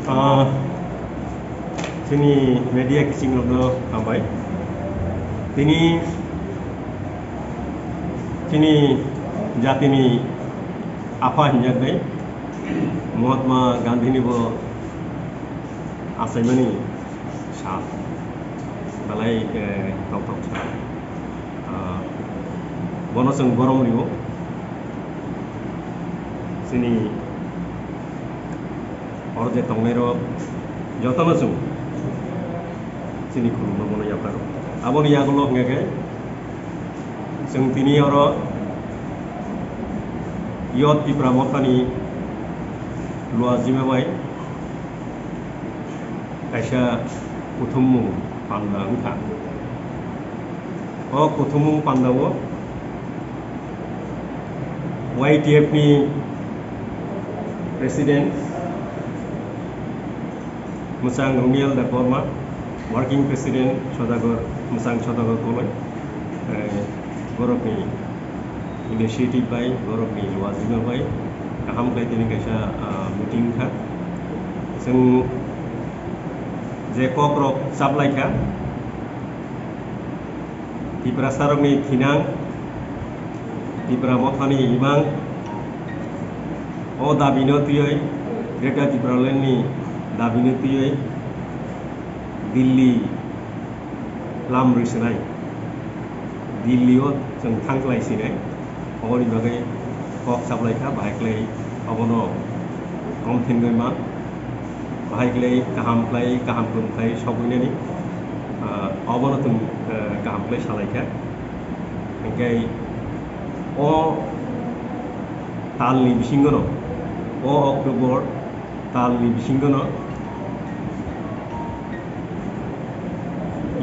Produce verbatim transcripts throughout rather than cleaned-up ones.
Ah, chini media kiching rokno hambai. Tini chini jatini apha hinjak bai Mahatma Gandhi ni bo achaimani sal belai, eh, tongthok sal. Ah, bono chwng borom rio. Chini oro je tongnai rok jotono chwng chini khulumno bono yapharw. Aboni yagulo hwnkhe khe chwng tini oro Youth Tipra Mothani Luajima bai kaisa kuthumung panda wngkha. O kuthumung pandao Y T F ni President Mwchang Rumial Debbarma, Working President Sodagar, Mwchang Sodagar Koloi, eh, borokni initiative bai, borokni luajima bai kaham khlai tini kaisa, ah, meeting wngkha. Chwng je kokrok chaplaikha, Tiprasarokni thinang, Tipra Mothani imang, o dabino twiwi, Greater Tipraland ni dabino twiwi Delhi lam rwi swnai, Delhi o chwng thang khlai sinai. Oboni bagwi kok chaplaikha, bahai khlai obono kom thengwi ma, bahai khlai kaham khlai, kaham kwrwng khlai sogwinani, ah, obono chwng, ah, kaham khlai salaikha. Hinkhe o talni bisingono, o October talni bisingono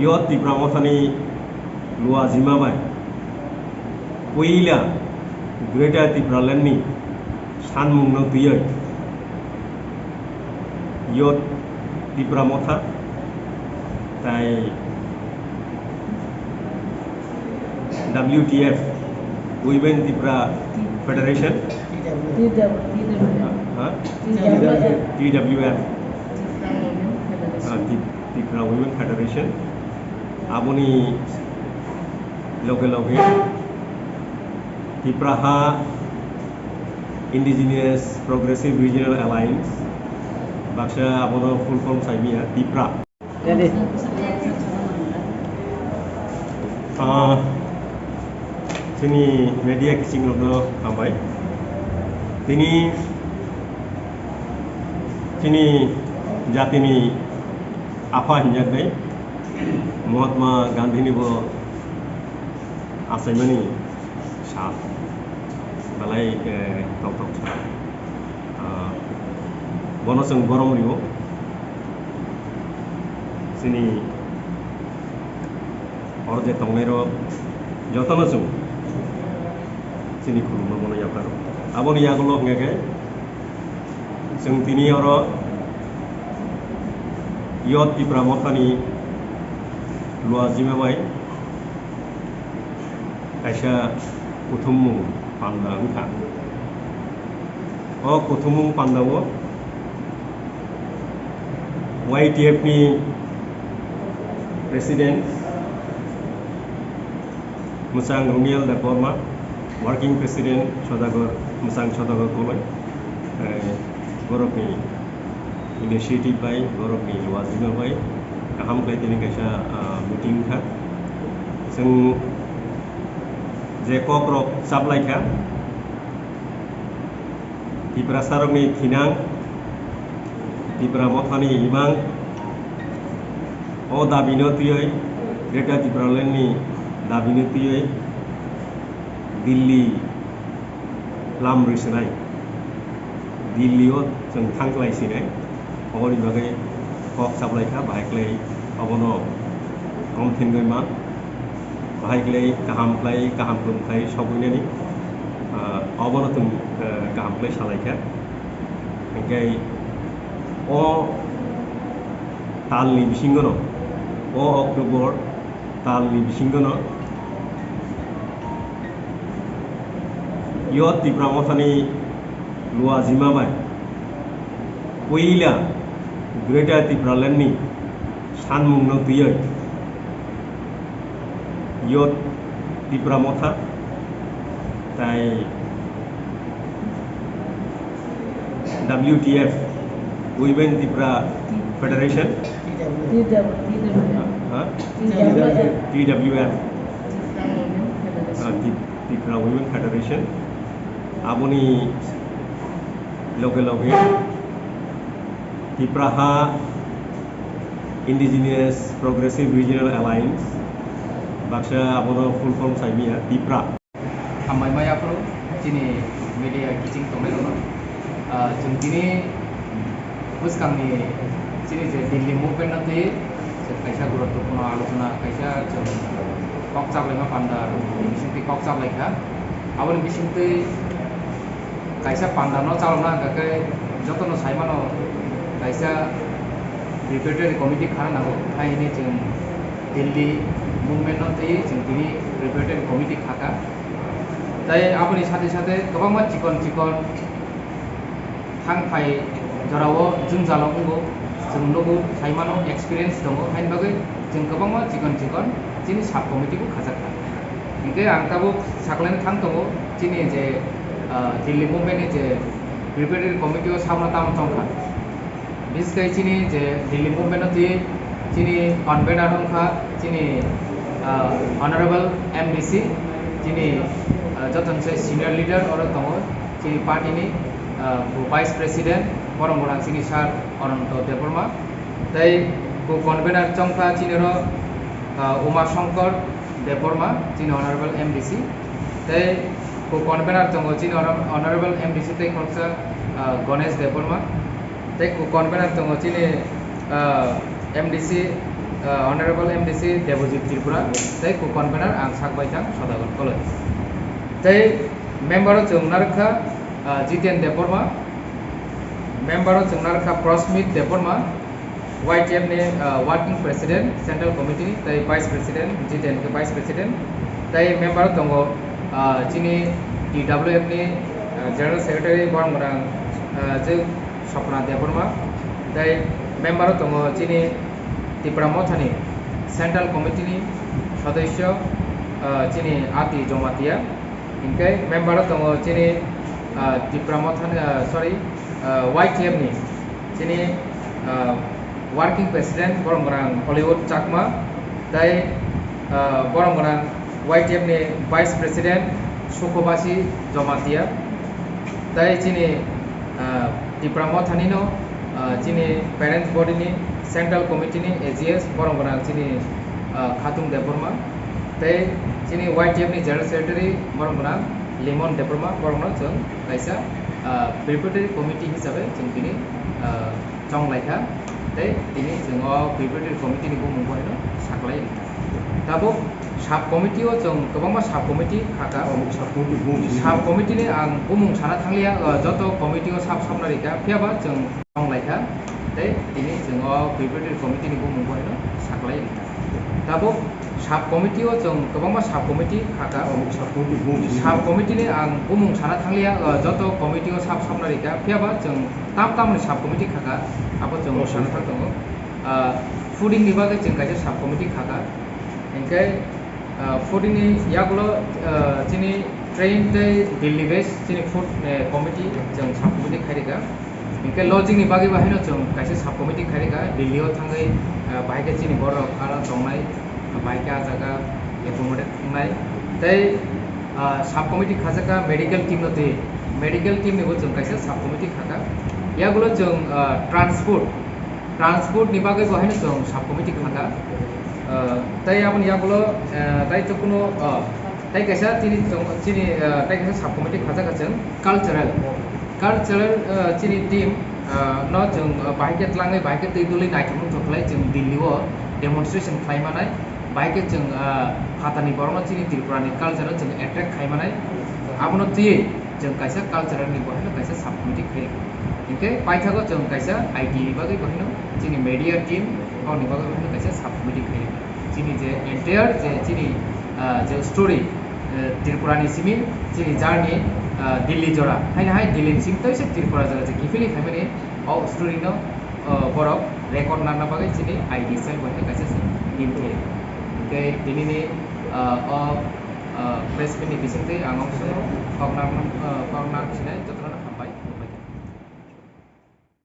Youth Tipra Mothani luajima bai puila Greater Tipraland ni sanmungno twiwi Youth Tipra Motha tai W T F, Women Tipra Federation, T W F. Ha? T W F. T W F. Tipra Women Federation. Ah, Ti-, Tipra Women Federation. Aboni loge loge Tipra Ha Indigenous Progressive Regional Alliance, baksa abono full form saimiya, Tipra. Ah, chini media kiching rokno hambai. Tini chini jatini apha hinjak bai Mahatma Gandhi ni bo achaimani sal belai, eh, tongthok sal. Ah, bono chwng borom rio. Chini oro je tongnai rok jotono chwng chini khulumno bono yapharw. Aboni yagulo hwnkhe khe chwng tini oro Youth Tipra Mothani luajima bai kaisa kuthumung panda wngkha. O kuthumung pandao Y T F ni President Mwchang Rumial Debbarma, Working President Sodagar, Mwchang Sodagar Koloi, eh, borokni initiative bai, borokni luajima bai kaham khlai tini kaisa, ah, meeting wngkha. Chwng je kokrok chaplaikha, Tiprasarokni thinang, Tipra Mothani imang, o dabino twiwi, Greater Tipraland ni dabino twiwi Delhi lam rwi swnai, Delhi o chwng thang khlai sinai. Oboni bagwi kok chaplaikha, bahai khlai obono kom thengwi ma, bahai khlai kaham khlai, kaham kwrwng khlai sogwinani, ah, obono chwng, ah, kaham khlai salaikha. Hinkhe o talni bisingono, o October talni bisingono Youth Tipra Mothani luajima bai puila Greater Tipraland ni sanmung no twiwi Youth Tipra Motha tai W T F, Women Tipra Federation, T W F. Ha? T W F. T W F. Ah, Tip-, Tipra Women Federation. Aboni loge loge Tipra ha Indigenous Progressive Regional Alliance, baksa abono full form saimaya, Tipra. Hambai maya phuru chini media kiching tongnai rokno. Ah, chwng tini bwskangni chini je Delhi movement no twi chwng kaisa guruttwpurno alochona, kaisa chwng kok chaplaima panda bisingtwi kok chaplaikha. Aboni bisingtwi kaisa panda no chalokna hwnkha khe jotono sai mano kaisa preparatory committee khana nango, hai hwnwi chwng Delhi movement no twi chwng tini preparatory committee khakha. Tai aboni sathe sathe kwbangma chikon chikon thang phai jorao jwngjalo wngo, chwng nugo, sai mano, experience tongo, haini bagwi chwng kwbangma chikon chikon chini sub committee bo khajak kha. Hinkhe ang tabuk saklaina thang tongo, chini je, ah, Delhi movement ni je preparatory committee o sabno tamo tongkha. Biskhe chini je Delhi movement o twi chini convener wngkha chini, ah, Honorable M D C, chini, ah, jotono se senior leader oro tongo chini party ni, ah, bo vice president borok wngkha chini sir Ananto Debbarma, tei bo convener chongkha chini oro, ah, Uma Shankar Debbarma, chini Honorable M D C, tei bo convener tongo chini Honor-, Honorable M D C tei khoroksa, ah, Ganesh Debbarma, tei bo convener tongo chini, ah, M D C, ah, Honorable M D C Debojit Tripura, tei bo convener ang sak bai thang Sodagon Koloi. Tei member o chwng narwkha, ah, Jiten Debbarma, member o chwng narwkha Prosmit Debbarma, Y T F ni, ah, working president, central committee ni, tei vice president, G ten khe vice president, tei member tongo, ah, chini T W F ni, ah, general secretary borok wngkha, ah, je Sopna Debbarma, tei member tongo chini Tipra Motha ni central committee ni sodosyo, ah, chini Ati Jomatia, hinkhe member tongo chini, ah, Tipra Motha ni, ah, sorry, ah, Y T F ni chini, ah, working president borok wngkha Hollywood Chakma, tei, ah, borok wngkha Y T F ni vice president Sukhobasi Jomatia, tei chini, ah, Tipra Motha ni no, ah, chini parents body ni central committee ni A G S borok wngkha chini, ah, Khatung Debbarma, tei chini Y T F ni general secretary borok wngkha Limon Debbarma, borok no chwng kaisa, ah, preparatory committee hisabe chwng tini, ah, chong lai kha, tei tini chwng o preparatory committee ni bumung bo haino saklai rikha. Tabuk sub committee o chwng kwbangma sub committee kha kha. Omo sub committee bumung sini. Sub committee ni ang bumung sana thang liya, ah, joto committee o sub sub na rikha, phiya ba chwng chong lai kha, tei tini chwng o preparatory committee ni bumung bo haino saklai rikha. Tabuk sub committee o chwng kwbangma sub committee kha kha. Omo sub committee bumung sini. Sub committee ni ang bumung sana thang liya, ah, joto committee o sub sub na rikha, phiya ba chwng tam tam ni sub committee kha kha, abo chwng sana thang tongo. Ah, fooding ni bagwi chwng kaisa sub committee kha kha. Hinkhe, ah, fooding ni yagulo, ah, chini train tei Delhi base chini food, eh, committee chwng sub committee khai rikha. Hinkhe lodging ni bagwi bo haino chwng kaisa sub committee khai rikha. Delhi o thangwi, ah, bahai khe chini borok aro tongnai, bahai khe ah jaga accommodate wngnai. Tei, ah, sub committee khajak kha medical team no twi. Medical team ni bo chwng kaisa sub committee kha kha. Yagulo chwng, ah, transport, transport ni bagwi bo haino chwng sub committee kha kha. Ah, tei aboni yagulo, ah, tei chukunu, ah, tei kaisa chini chwng, chini, ah, tei kaisa sub committee khajak kha chwng cultural. Cultural, ah, chini team, ah, no chwng, ah, bahai khe tlangwi, bahai khe twi dulwi naithok nukthok khlai chwng Delhi o demonstration khlai manai. Bahai khe chwng, ah, phatarni borokno chini Tripurani culture-o chwng attract khai manai. Abono twiwi chwng kaisa cultural-ni bo haino kaisa sub-committee khai rikha. Hinkhe paithago chwng kaisa I T ni bagwi bo haino chini media team, aboni bagwi bo haino kaisa sub-committee khai rikha. Chini je entire je chini, ah, je story, eh, Tripurani simi chini journey, ah, Delhi jora. Haino hai Delhi ni simi tei se Tripura jora je kiphilwi phaimani o story-no Borok record narna bagwi chini I D cell bai khe kaisa se team khe. Tei tinini o press meet ni bisingtwi ang kok narwk sinai jotono.